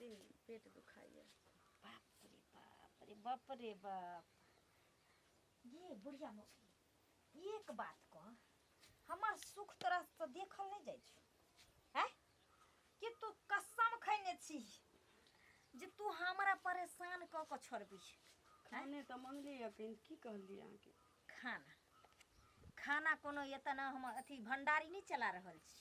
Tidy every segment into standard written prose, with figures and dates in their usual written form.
देह पेट दुखाइए। बाप रे बाप रे बाप रे बाप, ये बुढ़िया मौसी, एक बात कह, हमर सुख तोरा से देखल नहीं जाइ छौ हैं? कि तू कसम खैने छी जे तू हमरा परेशान कऽ कऽ छोड़बी? खाने तऽ मंगलियै अखन, की कहलियै अहाँके? खाना खाना कोनो एतना हम अथी भंडारी नहीं चला रहल छी,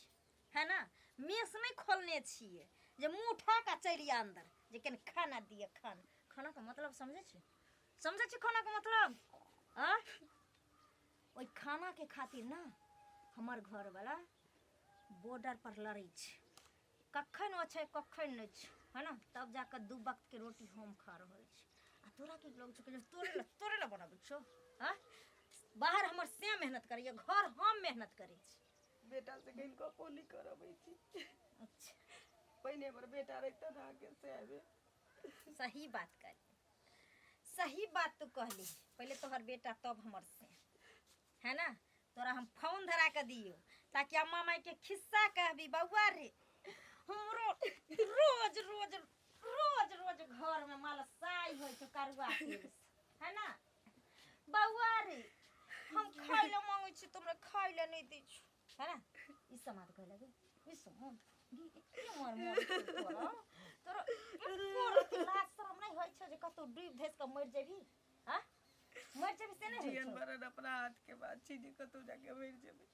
है ना? मेस नहीं खोलने छियै जे मुँह उठा कऽ चलि आ अंदर जे कनि खाना दिअ। खाना खाना के मतलब समझै छी? समझै छी खाना के मतलब? आ ओहि खाना के खातिर ना हमर घरवाला बॉर्डर पर लड़ै छै, कखन ओ छै कखन नहि छै, है ना? तब जाकऽ दू वक्त के रोटी हम खा रहल छी। आ तोरा की लगै छौ कि तोरे लए तोरे लए बनाबै छौ? आँ, बाहर हमर से मेहनत करैए, घर हम मेहनत करै छी। बेटा से कहीं गपो नहीं करबै छी। अच्छा, पहिने हमर बेटा रहिते ने अहाँके से आबे। सही बात कहली, सही बात तू कहली। पहिले तोहर बेटा तब हमर से, है ना? तोरा हम फोन धरा के दियो ताकि अम्मा माई के खिस्सा कहबी, बउआ रे हमरो रोज रोज रोज रोज घर में मालसाई होइ छौ करुआ तेल से, है ना? बउआ रे हम खाइ ले मांगै छी, तुमरा खाइ ले नहीं दै छौ, है ना? ई समाद कहे लगे, ई समाद के मर मर तोरा तोरा एको रत्ती लाज शरम नहीं होइ छौ जे कतौ डूबि धसि कऽ मरि जेबही? हाँ, मरि जेबही से नहीं होइ जीवन छौ? मरण अपना हाथ के बात छी जे कतौ जाके मरि जेबै।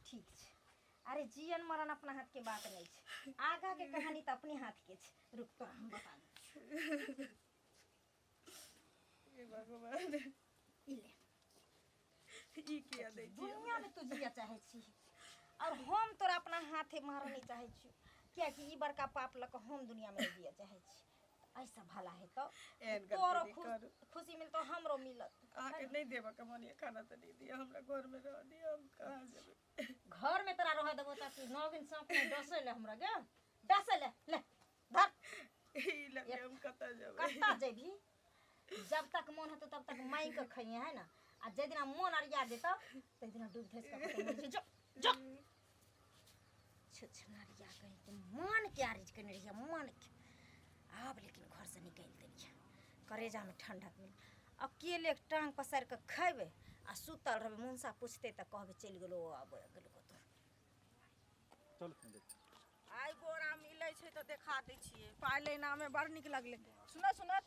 ठीक छै। अरे जीवन मरण अपना हाथ के बात नहीं छै, आगा के कहानी तऽ अपने हाथ के छै। रुक, तोरा हम बता दै छियौ। हे भगवान, ई ले। ई किया दै छी? दुनिया में तू जिया चाहे छी और हम तोरा अपना हाथे मारऽ नहीं चाहे छी, कियाकि ई बड़का पाप लऽ कऽ हम दुनिया में नहीं जिया चाहे छी। ऐसा भला है तो एहन गलती तोरो नहि करू। खुशी मिलतो, हमरो मिलत। अहाँके नहि देबऽ के मन यऽ खाना तऽ नहि दिअ, हमरा घरमे रहऽ दिअ, हम कहाँ जेबै? घर में तोरा रह देबो ताकि नौ दिन साँप नहीं डसे ले हमरा गे, डसे ले, ले धर। ई लऽ के हम कतऽ जेबै? कतऽ जेबही? जब तक मन हेतौ तब तक मांगि कऽ खइहे, है ना? आ जाहि दिना मन अरिया जेतौ ताहि दिना डूबि धसि कऽ कतौ मरि जो जो। छुछनरिया कहीं के, मन के आरिज केने रहियै मन के, आब लेकिन घर से निकलि देलियै, करेजा में ठंडक मिल। अकेले टांग पसारि कऽ खैबै आ सुतल रहबै, मुनसा पुछतै तऽ कहबै चलि गेलो, आब गेलो कतौ। चल देख। आइ गोरा मिलै छै तऽ देखा दै छियै। पाइ लेनामे बड़ नीक लगलै। सुनत सुनत,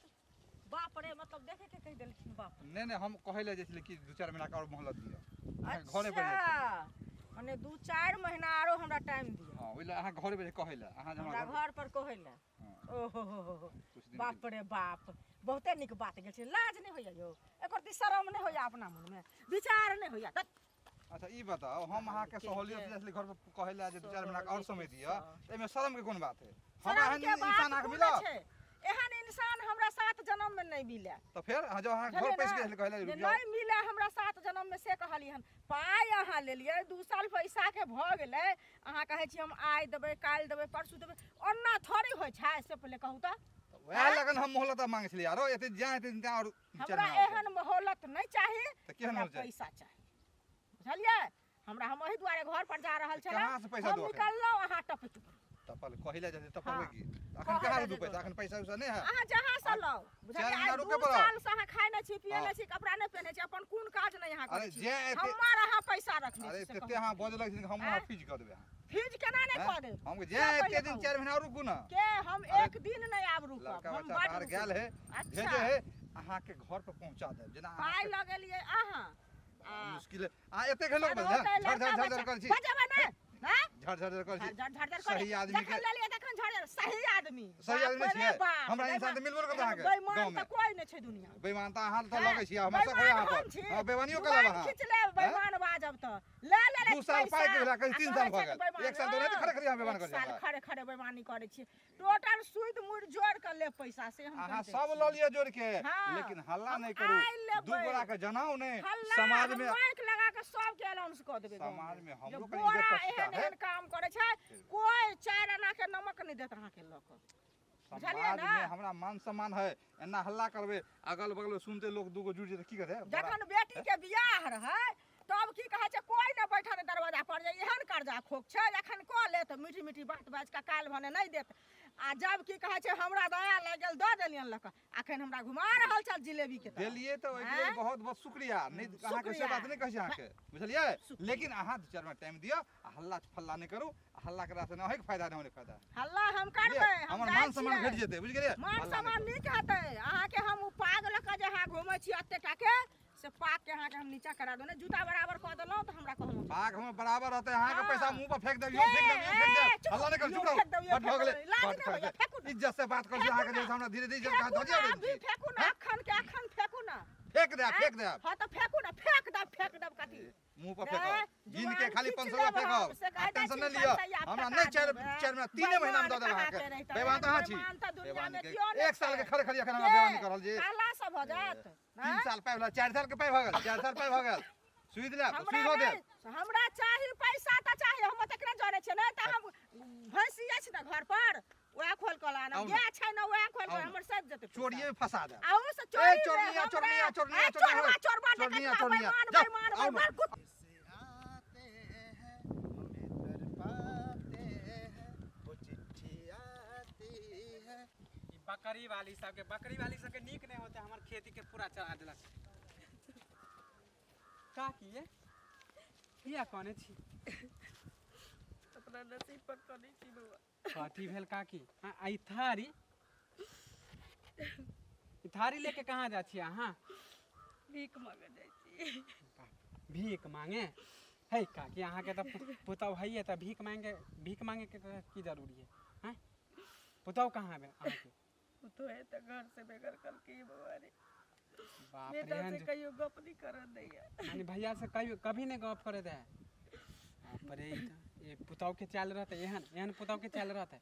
बाप रे, मतलब देखे के कहि देलखिन, बाप। नहीं नहीं, हम कहै लए जाइ छलियै कि 2-4 महीना के और मोहलत दिअ। अहाँ घरे पर जाइ छलियै। अच्छा, मने 2-4 महीना आरो हमरा टाइम दिअ। हँ, ओहि लए अहाँ घरे पर कहै लए, अहाँ जे हमरा हमरा घर पर कहै लए। हँ। ओहो हो हो हो। कुछ दिन बाप रे बाप, बहुते नीक बात गेल छै। लाज नहि होइया यौ? एकर ती शरम नहि होइया? अपना मनमे विचार नहि होइया? धत्। अच्छा ई बताउ, हम अहाँके सहूलियत जाइ छलियै घर पर कहै लए जे 2-4 महीना के और समय दिअ, तऽ एहिमे शरम के कोन बात है? हमरा शरम एहन के बात इंसान अहाँके कोनो मिलत छै? एहन इंसान हमरा सात जन्म में नहीं मिले। तऽ फेर अहाँ जब अहाँ घर बुझलियै पैसि ने? गेल छलियै कहै लए जे रुकि जाउ। नहि मिले हमरा सात जन्म में से कहलियै हन। पाइ अहाँ लेलियै, 2 साल पैसा के भऽ गेलै, अहाँ कहै छी हम आइ देबै, काल्हि देबै, परसू देबै, ओना थोड़ी होइ छै, से पहिले कहू तऽ। तऽ वएह लगन हम मोहलत मांगै छलियै, आरो एते जाँ एते दिन और 2-4 हमरा महीना और एहन मोहलत नहि चाही। तऽ केहन हमरा मोहलत चाही? पैसा चाही, बुझलियै? हमरा हम एहि दुआरे घर पर जा रहल तऽ छलहुँ। कहाँ से पैसा हम दू एखन? निकललहुँ, अहाँ टपकि गेलहुँ। टपल कहै लए जाइ छलियै, टपलबै हँ। की? अखन कहै कहाँ लए से दू जे पैसा? अखन पैसा उसा नहि है। अहाँ जहाँ से लाउ, बुझलियै? 4 महीना आइ रुकऽ 2 पड़त। साल से अहाँ खाइ नहि छी, पियै हँ। नहि छी, कपड़ा नहि पहिनै छी, अपन कोन काज नहि अहाँ अरे करै छी, जे एते हमर अहाँ पैसा रखने अरे छी से तते कहू। अहाँ बजऽ लगै छी, हम आँय? अहाँ फीज कऽ देबै अहाँ। फ्यूज केना नहि आँय? कऽ देब? हम जे से एते पहिले दिन कहू। 4 महीना रुकू ने। के हम अरे एक दिन नहि आब रुकब। लड़का हम बच्चा बड बाहर रुकब। गेल है, अच्छा। भेजे है, अहाँके घर पर पहुंचा देब जेना पाइ अहाँके लऽ गेलियै अहाँ बड़ा आ मुश्किल है। अहाँ एते खेलो आब झर होतै झर लड़का झर झर बच्चा। करै छी। बजेबै नहि? हाँ? झर झर झर करै छी। झर झर झर करै। सही आदमी के जखन लेलियै तखन झर झर। सही आदमी, सही आदमी बाप रे छियै। बाप, हमरा इंसान तऽ मिलबो नहि करत अहाँके बेईमान गाँवमे। तऽ कोइ नहि छै दुनिया। बेईमान तऽ अहाँ तऽ हैं? लगै छी, हमरा सब बेईमान अहाँ हम पर। छी? हँ, बेईमानियो करब जुबान अहाँ। खींच लेब, बेईमान बाजब तऽ ले ले ले 2 साल पैसा, पाइ के भेला, कहीं आ 3 कहै साल भऽ छै कि गेल। बेईमान। 1 साल तऽ ओनाहिते खड़े खड़े अहाँ बेईमान एक करै छी साल हमरा। खड़े खड़े बेईमानी करै छी। टोटल सूद मूड़ जोड़ कऽ लेब पैसा से हम अहाँ कहि दै सब छी। लऽ लिअ जोड़ के, हँ, लेकिन हल्ला हम नहि करू। आइ लेबै। 2 गोरा के जनाउ नहि। हल्ला समाज हम में माइक लगा के सबके अनाउंस कऽ देबै गाँव समाज में जे हमरो कनि बोरा इज्जत प्रतिष्ठा एहन है। एहन काम करै छै, कोइ 4 आना के नमक नहि देत अहाँके लऽ कऽ, बुझलियै समाज ने? में हमरा मान सम्मान है। एना हल्ला करबै, अगल बगल में सुनते लोग, दूगो जुड़ जेतै, की करतै? जखन बेटी के बियाह रहै तब की कहै छै कोइ नहि बैठत दरवाजा पर जे एहन कर्जा खोक छै एखन कऽ लेत मीठी मीठी बात बाजि कऽ काल्हि भने नहि देत आ जब की कहै छै हमरा दया लागि गेल दऽ देलियनि लऽ कऽ अखन हमरा घुमा रहल छल जिलेबी के तरह। देलियै तऽ ओहिके लेल आँय? बहुत बहुत शुक्रिया नहि अहाँके से शुक्रिया। बात नहि कहै छी अहाँके बुझलियै लेकिन अहाँ दू चारि मिनट टाइम दिअ आ हल्ला फल्ला नहि करू आ हल्ला करला से नहि अहीँके फायदा नहि हमरे फायदा हल्ला हम करबै हम हमर जाइ मान सम्मान छियै। घटि जेतै बुझि गेलियै मान हल्ला नहि सम्मान करू। नीक हेतै अहाँके हम ओ पाग लऽ कऽ जे अहाँ घुमै छी एते टाके से पाग के अहाँके हम नीचा करा देलहुँ जूता बराबर कऽ देलहुँ तऽ हमरा कहलहुँ पाग हमर बराबर रहतै अहाँके हाँ। पैसा मुंह पर फेंक देब यो फेंक देब यो फेंक ए, देब चुप हल्ला नहि करू यो चुप रहू फेंक देब, यो बड भऽ फेंक गेलै देब, लाज बड नहि भऽ होइए, गेलै। फेकू ने। इज्जत से बात करै छी अहाँके फेकू जे ने। हमरा धीरे धीरे इज्जत कहाँ फेकू धऽ दिअ ना, अभी फेकू ना अखन के अखन फेकू ना फेंक देब फेंक देब हाँ तऽ फेकू ना फेंक देब फेंक देब कथी मुंह पर ए, फेंकब गिन के जुआन खाली खींच 500 रुपया लेब हम, फेंकब से आ कहै टेंशन छी नहि लिअ पैसा हमरा फेका नहि चारि देब, ए। चारि महीना तीने महीना मे दऽ देब बेईमान अहाँके कहाँ के रहितै, बेईमान तऽ अहाँ छी बेईमान तऽ दुनिया बेईमान मे के केओ नहि एक साल के छै। खरे खरी एखन हमरा के? बेईमानी कर रहल छी कहला से भऽ जायत तीन आँय? साल पाइ भेल चारि साल के पाइ भऽ गेल चारि साल पाइ भऽ गेल सुइद लेब तऽ हमरा सुइदो देब नहि हमरा चाही पैसा तऽ चाही हम ओतेक नहि जनै छियै नहि तऽ हम भैंसी अछि ने घर पर वएह खोल कऽ लानब आउ ने। गाय छै ने वएह खोल आउ कऽ ने। हमर सजि जेतै पैसा। चोरिये में फंसा देब आ ओ से ए चोरी में चोरनिया हमरा चोरनिया चोरनिया ए चोरबा चोरबा चोरनिया डकैतबा चोरनिया बेईमान जा बेईमान आउ ने बेईमान कुत्ता से आते हैं हमें तड़पाते हैं वो चिट्ठी आती है ई बकरी वाली सबके बकरी वाली सबके नीक नहि होते हमर खेती के पूरा चढ़ा देलक का किए किया कने छी अपना नसीब पर कनै छी बौआ कथी भेल काकी आ ई थारी ई थारी लेके कहाँ जा छी अहाँ भीख मांगे जाइ छी भीख मांगे है काकी अहाँके तऽ पुतहु हइए तऽ भीख मांगे भीख मांगे के की जरूरी है हैं पुतहु कहाँ भेल अहाँके पुतोह है तऽ घर से बेघर कलकै बौआ रे बाप रे बेटा एहन से जे- कहियो गप नहीं करऽ दैया माने भैया से कभी कभी नहीं गप करे दे बाप रे ई तऽ- ये पुतहु के चाल रहते एहन एहन पुतहु के चाल रहते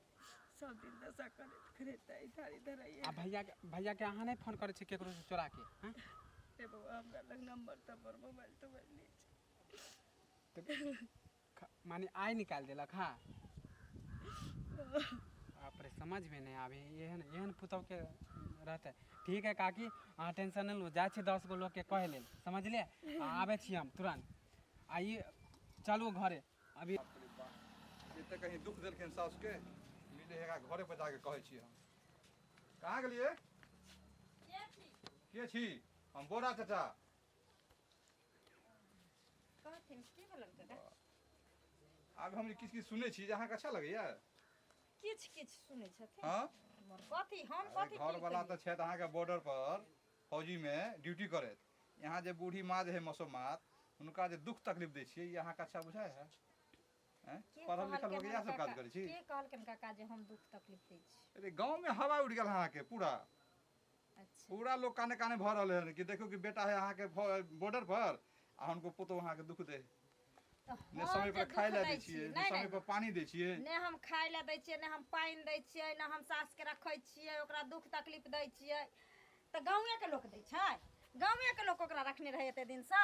सब दिन दशा करैत करैत ई थारी धराइए आ भैया के भैया के अहाँ नहीं फोन करै छी केकरो से चोरा के हैं रे बौआ हमरा लग नंबर तंबर मोबाइल तोबाइल नहीं छै तऽ माने आइ निकालि देलक हाँ बाप रे समझ में नहीं आवे एहन एहन पुतहु के रहते ठीक है काकी अहाँ टेंशन नहीं लू जाइ छी 10 गो लोग के कहे लेल समझलिए आ आबै छी हम तुरंत आ ई चलू घरे अभी बाप रे बाप एते कहीं दुख देलखिन सासुके मिले हेगा घरे पर जाके कहै छी हम कहाँ गेलियै के छी हम बोरा चाचा कहथिन की भेलन काका आब हम किछु किछु सुनै छी जे अहाँके अच्छा लगैया किछु किछु सुनै छथिन हँ हमर कथी हम अरे कथी घर की वाला कहियै? तऽ छथि अहाँके बॉर्डर पर फौजीमे ड्यूटी करैत यहाँ जे बूढ़ी माँ जे है मसोमात हुनका जे दुख तकलीफ दै छियै ई अहाँके अच्छा बुझाइ है आँय? के पढ़ल लिखल कहलकनि लोक इएह हन सब काज काका? करै छी के कहलकनि काका जे हम दुख तकलीफ दै छी अरे गाँवमे हवा उड़ि गेल अहाँके पूरा अच्छा पूरा लोग काने काने भऽ रहल है कि देखियौ कि बेटा है अहाँके बॉर्डर पर आ हुनको पुतोहु अहाँके दुख दे तऽ ने हम समय जे पर दुख खाय लए दै दै छी छियै ने नहि समय नहि पर पानि दै छियै ने हम खाय लए दै छियै ने हम पानि दै छियै ने हम सासके रखै छियै ओकरा दुख तकलीफ दै छियै तऽ गाँवेके लोक दै छै गाँवेके लोक ओकरा रखने रहै एते दिनसँ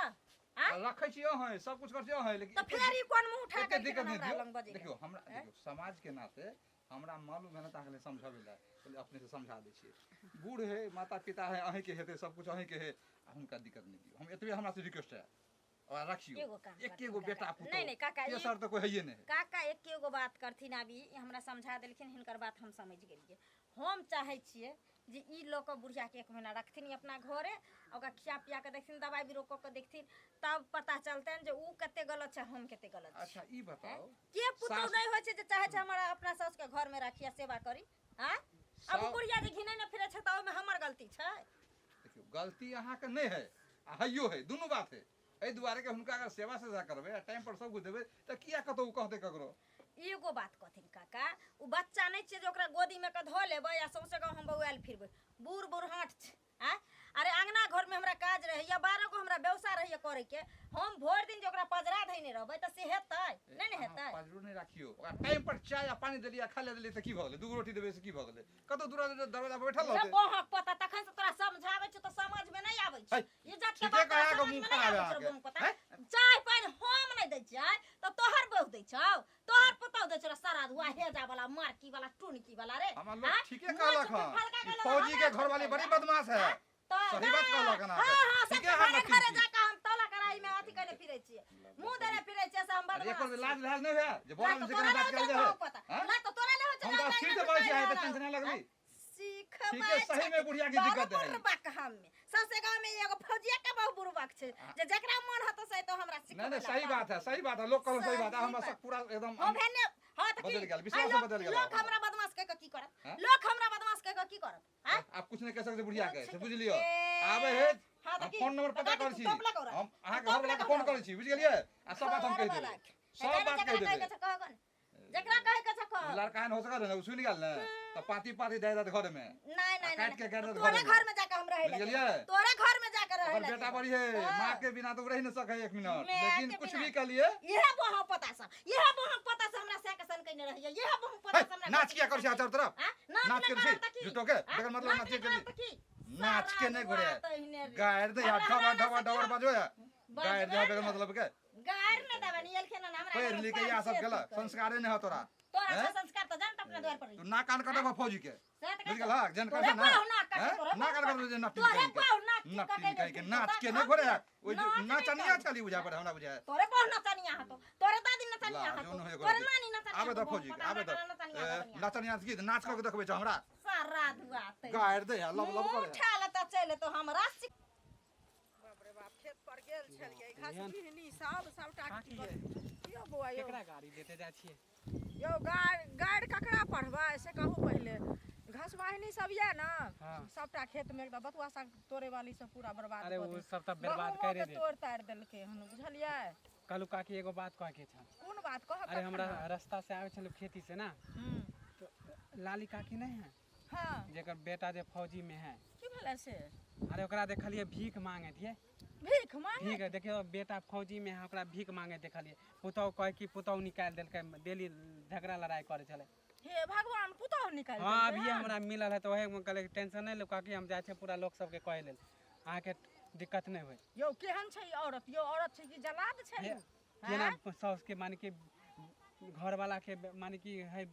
आँय रखै छियै अहें सब कुछ करै छियै अहें लेकिन तऽ फेर ई कोन मुँह उठा एते कऽ दिक्कत नहि हमरा दियौ लग बजै देखियौ हमरा देखियौ समाज के नाते हमरा मालूम है ना तऽ अहाँके लेल समझाबै लए कहलियै अपने से समझा दै छियै बूढ़ है माता पिता है अहींके हेतै सब कुछ अहींके है आ हुनका दिक्कत नहि दियौ हम एतबे हमरा से रिक्वेस्ट है ओकरा रखियौ एगो काम एके करथिन गो काका। बेटा पुतोहु नहि नहि काका ई तेसर तऽ कोइ हैये नहि है काका एके गो बात करथिन आब ई हमरा समझा देलखिन हिनकर बात हम समझि गेलियै हम चाहै छियै जे ई लऽ कऽ बुढ़ियाके एक महीना रखथिन ई अपना घरे आ ओकरा खिया पिया कऽ देखथिन दबाइ बीरो कऽ कऽ देखथिन तब पता चलतनि जे उ कते गलत छै हम कते गलत छी अच्छा ई बताउ के पुतोहु सास- नहि होइ छै जे चाहै छै हमरा अपना सासुके घरमे राखी आ सेवा करी आँय आब उ सास- बुढ़िया जे घिनै फिरै छै तऽ ओहिमे हमर गलती छै देखियौ गलती अहाँके नहि है आ हैयो है दुनू बात है एहि दुआरे कि हुनका अगर सेवा सजा करबै आ टाइम पर सब कुछ देबै तऽ किया कतौ ओ कहतै ककरो एगो बात कहथिन काका ओ बच्चा नहि छियै जे ओकरा गोदीमे कऽ धऽ लेबै आ सौंसे गाँव हम बौआयल फिरबै बूढ़ बुढ़ाँठ छै आँय अरे अङ्गना घरमे हमरा काज रहैया 12 गो हमरा व्यवसाय रहैया करैके हम भरि दिन जे ओकरा पजरा धैने रहबै तऽ से हेतै नहि ने अहाँ हेतै पजरो नहि राखियौ ओकरा टाइम पर चाय आ पानि देलियै आ खाय लए देलियै तऽ की भऽ गेलै दूगो रोटी देबै से की भऽ गेलै कतौ दूरा दरवाजा पर बैठल जब रहतै बहक पता तखन से तोरा समझाबै छियौ तऽ समझमे नहि आबै छै है, इज्जत के ठीके बात तोरा कहा के समझमे मुँह नहि खराब है आबै छौ अहाँके बहक पता हैं? चाय पानि हम नहि दै छियै तऽ तोहर बहु दै छौ तोहर पुतहु दै छौ सारा धुआ हेजा वाला मारकी वाला टुनकी वाला रे हमरा लोग आँय? ठीके मोछ कहलक के हँ फलका कि गेलौ फौजी हमरा के घरवाली छोड़तै बड़ी ना? बदमाश है तऽ सही बात कहलक हन हाँ अहाँके हाँ ठीके सबके हम घरे रखी घरे छी जाके हम तोला कराई एहिमे अथी कने फिरै छियै, मुँह देने फिरै छियै से हम अरे एकर बदमाश। लाज लाज नहीं है जे ला बोला तो से तोरा केना बात नहि कयल होइ जाइ छौ है पता। हाँ? ला तो तोरा नहि होइ छौ हम तऽ लाज स्थिर नहि से बाजै छियै, तोरा तऽ टेंशन नहि लगली। सीखबै ठीके, सही में बुढ़िया के दिक्कत है। बुढ़बक हमे सबसे गाँव में एगो फौजिया के बहु बुढ़बक छै जे जकरा मन होतो से तो हमरा नहीं सिखबै नहीं सही बात है, सही बात है, लोग कहल सही बात है, हमरा सब पूरा एकदम हम भेने हां त की बदलि गेल, विश्वास लोक- बदलि गेल लोक आब। हमरा बदमाश कह के की करत? हाँ? लोक हमरा बदमाश कह के की करत? हां आप कुछ नहीं कह सकते बुढ़िया के, से कुछ बुझ लियो। ए, आबे हे हाँ, तऽ हम की? फोन नंबर तऽ पता काकी, करै तू छी। टोपला कौरा। हम अहाँके तू घर वाला के टोपला फोन कौरा। करै छी, बुझि गेलियै? आ सब बात हम कहि घरवाला देबै, के। सब बात जकरा कहि कहै के देबै। छै कहऽ गन। जकरा कहै के छै कह। लड़का एहन हो सकल है ने, ओ सुनि गेल ने तऽ पाती पाती दे देत घर में। नहीं नहीं आ काटि के नहीं गाड़ि देत तोरे घरमे। घर में जाके हम रहे बुझि गेलियै? तोरे घर में जाके रहे ओकर बेटा बड़ी है, हाँ। माँ के बिना तो रहि नहीं सकै एक मिनट, माय लेकिन के कुछ बिना। भी कहलिए। इहे बहु पता से, इहे बहु पता से हमरा से के सन कइने रहिए, इहे बहु पता से हमरा। नाच किया करै छी चारू तरफ? हाँ? नाच नाच नहि करै छी करब तऽ की? झूठो के? हाँ? बेगर मतलब नाच नाच नहि के करब तऽ की? नाच के नहि सारा घुरे दुआ तहिने रे। गारि दे हमरा ढबा हमरा ढबा से ढबर की बजो है, गारि दे बजबै बेगर ने। मतलब के। गारि नहि देबै नि एलखिन हन हमरा पढ़ि घरमे लिख के पाँच इएह सब से केलक, तू करी। संस्कारे नहि है तोरा। तोरा हैं? छै संस्कार तऽ जान तऽ अपना द्वार पर तू नाक कान कटब फौजी के, से तऽ बुझि कहै गेल? हँ जेहन तोरे कहै छै ने पाहुना कटे, हैं? तोरे नाक कान पाहुना। कटब जे नट्टी तोरे निकालि के। पाहुना की नट्टी कटे निकालि के जे नाच के तू नहि घोरे है ओहि नाच नहि नाचनिया कर। छली बुझा पड़े हमरा बुझा। तोरे बहु नचनिया हतो, तोरे दादी नचनिया ला, हतो, जोन होय तोरे ओकरा नानी नचनिया आबे हतो, दऽ फौजी के, पता आबे हमरा दऽ। नचनिया ए, बनिया। नचनिया की नाच कऽ के देखबै छौ हमरा? सारा दुआ तै गारि दे है लब लब करे है। उठा ले तऽ चलि एतौ हमरा बाप रे बाप, खेत पर गेल छलियै, घास एहन- बिहनी सब सबटा काकी की यै। यौ बौआ यौ। केकरा गाड़ी देते जाइ छियै? यौ गाड़ गाड़ि ककरा पढ़बै से कहू पहिले। घसवाहिनी सब यऽ ने? हाँ। सबटा खेत में एकदम बथुआ साग तोड़े वाली सब पूरा बर्बाद अरे कऽ ओ देलकै। सब तऽ बर्बाद गहूमो करे के दे। तोड़ ताड़ि देलकै हन, बुझलियै? कहलू काकी, एगो बात कहके छल। कोन बात कहब? अरे हमरा तखन ने। रास्ता से आबै छलहुँ खेती से ना, तो लाली काकी नहीं है? हाँ। जेकर बेटा जे फौजी में है। की भेलै से? अरे ओकरा देखलियै भीख मांगैत ये। भीख मांगे? भीख, देखियौ बेटा फौजी में है, ओकरा भीख मांगे देखलियै। पुतहु कहै कि पुतहु निकालि देलकै, डेली झगड़ा लड़ाई करै छलै। हे भगवान, पुतहु निकालि हाँ देलकै अभिये हन? हमरा मिलल है तऽ ओहे कहलियै टेंशन नहि लू काकी, हम जाइ छियै पूरा लोक सबके कहै लेल, अहाँके दिक्कत नहि होइ। यौ केहन छै ई औरत यौ? औरत छै कि जलाद छै? हे, केना साउस के माने कि घरवाला के माने कि है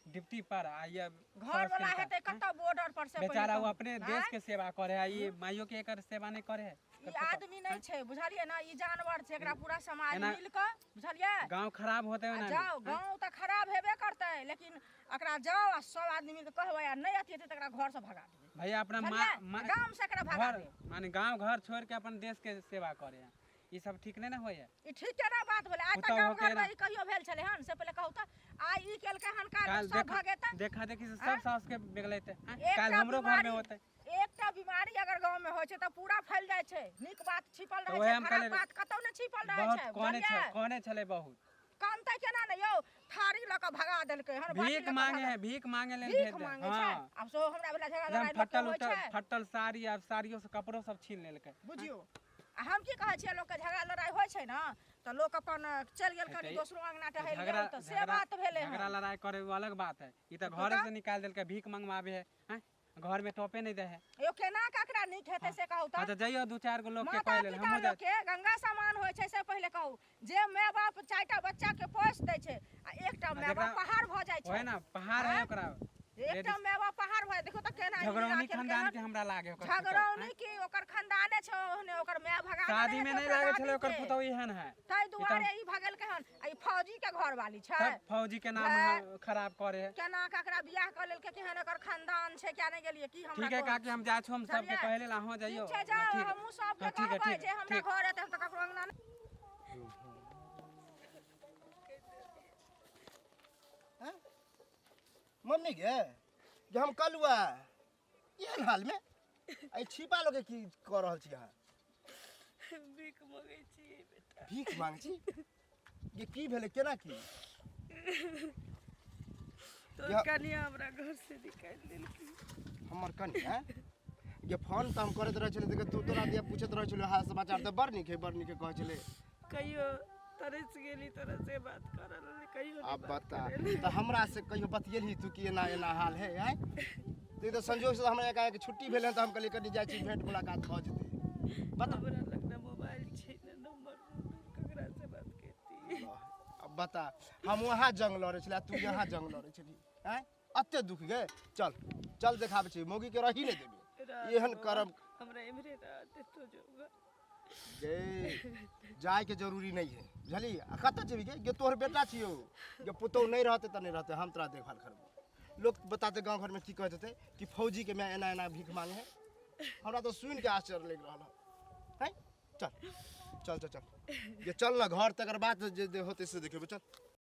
ड्यूटी पर आ ये घर वाला हेतै कतऽ बॉर्डर पर से पहिले बेचारा ओ कहू। अपने देश के सेवा करे है, ई माइयो के एकर सेवा नहि करे है। ई आदमी नहि छै, बुझलियै ने? ई जानवर छै। एकरा पूरा समाज एना- मिल कऽ, बुझलियै? गांव खराब होते आ ना। जाओ, गाँव तऽ खराब हेबे करतै, लेकिन एकरा जाओ आ सब आदमी मिल कऽ कहबै, आ नहि अथी हेतै तऽ एकरा घर से भगा देबै। भैया अपना माँ बुझलियै? माँ गाम से एकरा भगा घर देब। माने गांव घर छोड़ के अपन देश के सेवा करे है, ई सब ठीक नहीं ना होय है। ई ठीक केना बात भेलै? आइ तक पुतहु गाम होके घर में ना- ई कहियो भेल छलै हन से पहिले कहू तऽ। आइ ई केलकै हन, काल काल्हि सब देखा भगेतै। देखा देखी से आँय? सब साउस के बिगलेते। एकटा काल हमरो घर में बीमारी- होते। एकटा बीमारी अगर गाँव में होइ छै तऽ पूरा फैल जाइ छै। नीक बात छिपल तऽ रहै ओहे छै, हम खराब कहलियै- बात कतौ नहि छिपल रहै बहुत छै, कहने बुझलियै? छल, कहने छलै बहुत। कानतै केना ने यौ? थारी लऽ कऽ भगा देलकै हन, बाटी भीख लऽ कऽ मांगे भगा- है, भीख मांगे लेल भीख भेज दे। मांगे छै? हाँ आब सेहो हमरा वला झगड़ा एकदम लड़ाइ लोकके फटल होइ उटल छै। फटल साड़ी, आब साड़ियो से कपड़ो सब छीन लेलकै। बुझियौ, आ हम की कहै छियै, लोकके झगड़ा लड़ाइ होइ छै ने तऽ लोक अपन चलि गेल कनि तऽ ई- दोसरो अंगना टहलि झगड़ा गेल, तऽ से झगड़ा बात भेलै झगड़ा हन। लड़ाई करे वो अलग बात है, ई तऽ तऽ घरे तऽ- से निकाल देलकै, भीख मंगवाबे है, हैं? घर में टोपे नहीं दे है। यौ केना ककरा नीक हेतै से कहू हाँ तऽ? तऽ जइयो दू चारि गो लोग के माता कहै लेल पिता हमहूँ जाइ। लोकके गंगा समान होइ छै से पहिले कहू। जे माय बाप चारिटा बच्चा के पोस दै छै आ एकटा आ माय बाप जकरा- पहाड़ भऽ जाइ ओहे छै। ना पहाड़ है आँय? ओकरा एकटा माय बाप पहाड़ भऽ, देखो तऽ केना ई झगड़ौनी लीला केलकै खानदान हन। के हमरा लागे ओकर पुतहु, झगड़ौनी हैं? की, ओकर खानदाने छै ओहने, ओकर माय भगा देने शादी में हेतै नहीं ओकरा लागे छलै दादी ओकर के। पुतहु एहन है। ताहि ई तऽ दुआरे ई भगेलकै हन। आ ई फौजी के घरवाली छै। सब फौजी के नाम भए- खराब करे है। केना ककरा बियाह कऽ लेलकै, केहन एकर खानदान छै, क्या नहि गेलियै की हमरा ठीक है कहू। काकी, हम जाइ छौ, हम सबके बुझलियै? कहै लेल, अहाँ जइयो। ठीक छै, जाउ। ठीक है। हमहूँ सबके हाँ, ठीक है, कहबै ठीक जे है, हमरा ठीक। घर एतै, हम तऽ ककरो अंगना नहि। मम्मी गे, जे हम कलुआ एहन हालमे एहि छिपा लऽ के की कऽ रहल छी अहाँ? भीख मङ्गै छियै बेटा। भीख मांगै छी? ये की भेलै, केना की? तोर या- कनिया हमरा घर से निकालि देलकै। हमर कनिया ये? फोन तऽ हम करैत रहै छलियै तऽ तू तोरा दिया पूछैत रहै छलियै हाल समाचार, तऽ बड़ नीक है, बड़ नीक है कहै छलै। कहियो तरस गेली तोरा से बात करऽ लेल, कहियो नहि आब बात बता करै लेल। तऽ हमरा से कहियो बतियेलही तू कि एना एना हाल है? आँय, तऽ ई तऽ संजोग से हमरा एकाएक छुट्टी भेल हन तऽ हम कहलियै कनि जाइ छी, भेंट मुलाकात भऽ जेतै। बता। हमरा लग ने मोबाइल छै ने नंबर, ककरा से बात करती? अब बता, हम वहाँ जंग लड़ै छलियै आ तू यहाँ जंग लड़ै छली। आँय, एते दुख गे? चल चल, देखाबै छी, मौगी के रही नहि देबै रात एहन बाबा, करम। हमरा इम्हरे रात देतो जो। गे जायके जरूरी नहीं है, बुझली? आ कतऽ जेबही गे? गे तोहर बेटा छियौ गे, पुतहु नहीं रहते तऽ नहीं रहते, हम तोरा देखभाल करबो। लोग बताते गाँव घर में की कहते थे कि फौजी के माय एना एना भीख मांगे है। हमरा तो सुन के आश्चर्य लग रहा है। चल चल चल चल ये चल ना घर, तकर बाद जे जे होते से देखेबो। चल